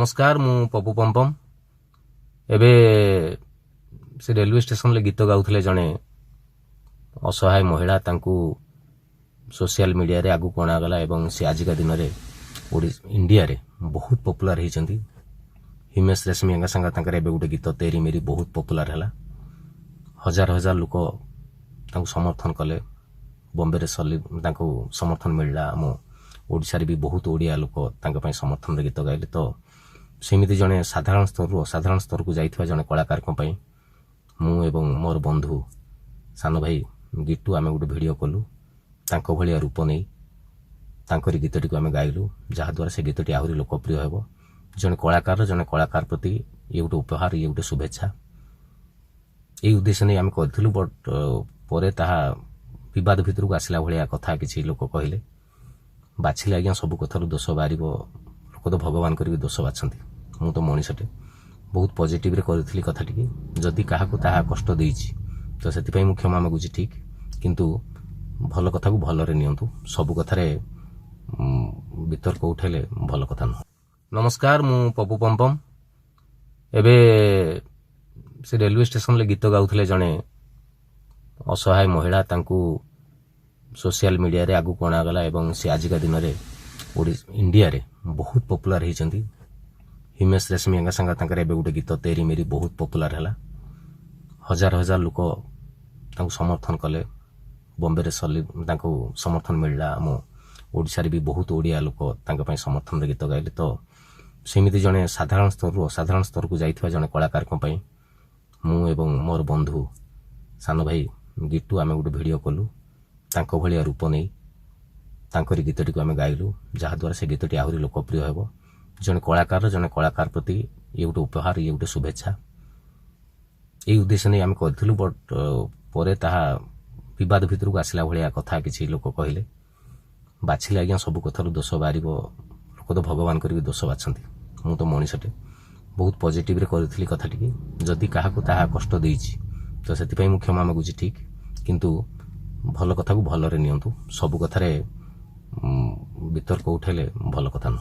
ନମସ୍କାର, ମୁଁ ପପୁ ପମ୍ପମ୍। ଏବେ ସେ ରେଲୱେ ଷ୍ଟେସନରେ ଗୀତ ଗାଉଥିଲେ ଜଣେ ଅସହାୟ ମହିଳା। ତାଙ୍କୁ ସୋସିଆଲ ମିଡ଼ିଆରେ ଆଗକୁ ଅଣାଗଲା ଏବଂ ସେ ଆଜିକା ଦିନରେ ଇଣ୍ଡିଆରେ ବହୁତ ପପୁଲାର ହେଇଛନ୍ତି। ହିମେଶ ରେଶମିଆଙ୍କ ସାଙ୍ଗେ ତାଙ୍କର ଏବେ ଗୋଟେ ଗୀତ ତେରି ମେରି ବହୁତ ପପୁଲାର ହେଲା। ହଜାର ହଜାର ଲୋକ ତାଙ୍କୁ ସମର୍ଥନ କଲେ। ବମ୍ବେରେ ସଲି ତାଙ୍କୁ ସମର୍ଥନ ମିଳିଲା। ଆମ ଓଡ଼ିଶାରେ ବି ବହୁତ ଓଡ଼ିଆ ଲୋକ ତାଙ୍କ ପାଇଁ ସମର୍ଥନରେ ଗୀତ ଗାଇଲେ। ତ ସେମିତି ଜଣେ ସାଧାରଣ ସ୍ତରରୁ ଅସାଧାରଣ ସ୍ତରକୁ ଯାଇଥିବା ଜଣେ କଳାକାରଙ୍କ ପାଇଁ ମୁଁ ଏବଂ ମୋର ବନ୍ଧୁ ସାନ ଭାଇ ଗିଟୁ, ଆମେ ଗୋଟେ ଭିଡ଼ିଓ କଲୁ। ତାଙ୍କ ଭଳିଆ ରୂପ ନେଇ ତାଙ୍କରି ଗୀତଟିକୁ ଆମେ ଗାଇଲୁ, ଯାହାଦ୍ୱାରା ସେ ଗୀତଟି ଆହୁରି ଲୋକପ୍ରିୟ ହେବ। ଜଣେ କଳାକାର, ଜଣେ କଳାକାର ପ୍ରତି ଇଏ ଗୋଟେ ଉପହାର, ଇଏ ଗୋଟେ ଶୁଭେଚ୍ଛା। ଏଇ ଉଦ୍ଦେଶ୍ୟ ନେଇ ଆମେ କରିଥିଲୁ। ବଟ୍ ପରେ ତାହା ବିବାଦ ଭିତରକୁ ଆସିଲା ଭଳିଆ କଥା କିଛି ଲୋକ କହିଲେ। ବାଛିଲେ ଆଜ୍ଞା ସବୁ କଥାରୁ ଦୋଷ ବାହାରିବ। ଲୋକ ତ ଭଗବାନ କରିକି ଦୋଷ ବାଛନ୍ତି, ମୁଁ ତ ମଣିଷଟେ। ବହୁତ ପଜିଟିଭରେ କରିଥିଲି କଥାଟିକି। ଯଦି କାହାକୁ ତାହା କଷ୍ଟ ଦେଇଛି, ତ ସେଥିପାଇଁ ମୁଁ କ୍ଷମା ମାଗୁଛି, ଠିକ୍। କିନ୍ତୁ ଭଲ କଥାକୁ ଭଲରେ ନିଅନ୍ତୁ। ସବୁ କଥାରେ ବିତର୍କ ଉଠେଇଲେ ଭଲ କଥା ନୁହଁ। ନମସ୍କାର, ମୁଁ ପପୁ ପମ୍ପମ୍। ଏବେ ସେ ରେଲୱେ ଷ୍ଟେସନରେ ଗୀତ ଗାଉଥିଲେ ଜଣେ ଅସହାୟ ମହିଳା। ତାଙ୍କୁ ସୋସିଆଲ ମିଡ଼ିଆରେ ଆଗକୁ ଅଣାଗଲା ଏବଂ ସେ ଆଜିକା ଦିନରେ ଇଣ୍ଡିଆରେ ବହୁତ ପପୁଲାର ହେଇଛନ୍ତି। ହିମେଶ ରେଶମିଆଙ୍କ ସାଙ୍ଗେ ତାଙ୍କର ଏବେ ଗୋଟେ ଗୀତ ତେରି ମେରି ବହୁତ ପପୁଲାର ହେଲା। ହଜାର ହଜାର ଲୋକ ତାଙ୍କୁ ସମର୍ଥନ କଲେ। ବମ୍ବେରେ ସଲି ତାଙ୍କୁ ସମର୍ଥନ ମିଳିଲା। ଆମ ଓଡ଼ିଶାରେ ବି ବହୁତ ଓଡ଼ିଆ ଲୋକ ତାଙ୍କ ପାଇଁ ସମର୍ଥନରେ ଗୀତ ଗାଇଲେ। ତ ସେମିତି ଜଣେ ସାଧାରଣ ସ୍ତରରୁ ଅସାଧାରଣ ସ୍ତରକୁ ଯାଇଥିବା ଜଣେ କଳାକାରଙ୍କ ପାଇଁ ମୁଁ ଏବଂ ମୋର ବନ୍ଧୁ ସାନ ଭାଇ ଗିଟୁ, ଆମେ ଗୋଟେ ଭିଡ଼ିଓ କଲୁ। ତାଙ୍କ ଭଳିଆ ରୂପ ନେଇ ତାଙ୍କରି ଗୀତଟିକୁ ଆମେ ଗାଇଲୁ, ଯାହାଦ୍ୱାରା ସେ ଗୀତଟି ଆହୁରି ଲୋକପ୍ରିୟ ହେବ। ଜଣେ କଳାକାର, ଜଣେ କଳାକାର ପ୍ରତି ଇଏ ଗୋଟେ ଉପହାର, ଇଏ ଗୋଟେ ଶୁଭେଚ୍ଛା। ଏଇ ଉଦ୍ଦେଶ୍ୟ ନେଇ ଆମେ କରିଥିଲୁ। ବଟ୍ ପରେ ତାହା ବିବାଦ ଭିତରକୁ ଆସିଲା ଭଳିଆ କଥା କିଛି ଲୋକ କହିଲେ। ବାଛିଲେ ଆଜ୍ଞା ସବୁ କଥାରୁ ଦୋଷ ବାହାରିବ। ଲୋକ ତ ଭଗବାନ କରିକି ଦୋଷ ବାଛନ୍ତି, ମୁଁ ତ ମଣିଷଟେ। ବହୁତ ପଜିଟିଭରେ କରିଥିଲି କଥାଟିକି। ଯଦି କାହାକୁ ତାହା କଷ୍ଟ ଦେଇଛି, ତ ସେଥିପାଇଁ ମୁଁ କ୍ଷମା ମାଗୁଛି, ଠିକ୍। କିନ୍ତୁ ଭଲ କଥାକୁ ଭଲରେ ନିଅନ୍ତୁ। ସବୁ କଥାରେ ବିତର୍କ ଉଠେଇଲେ ଭଲ କଥା ନୁହଁ।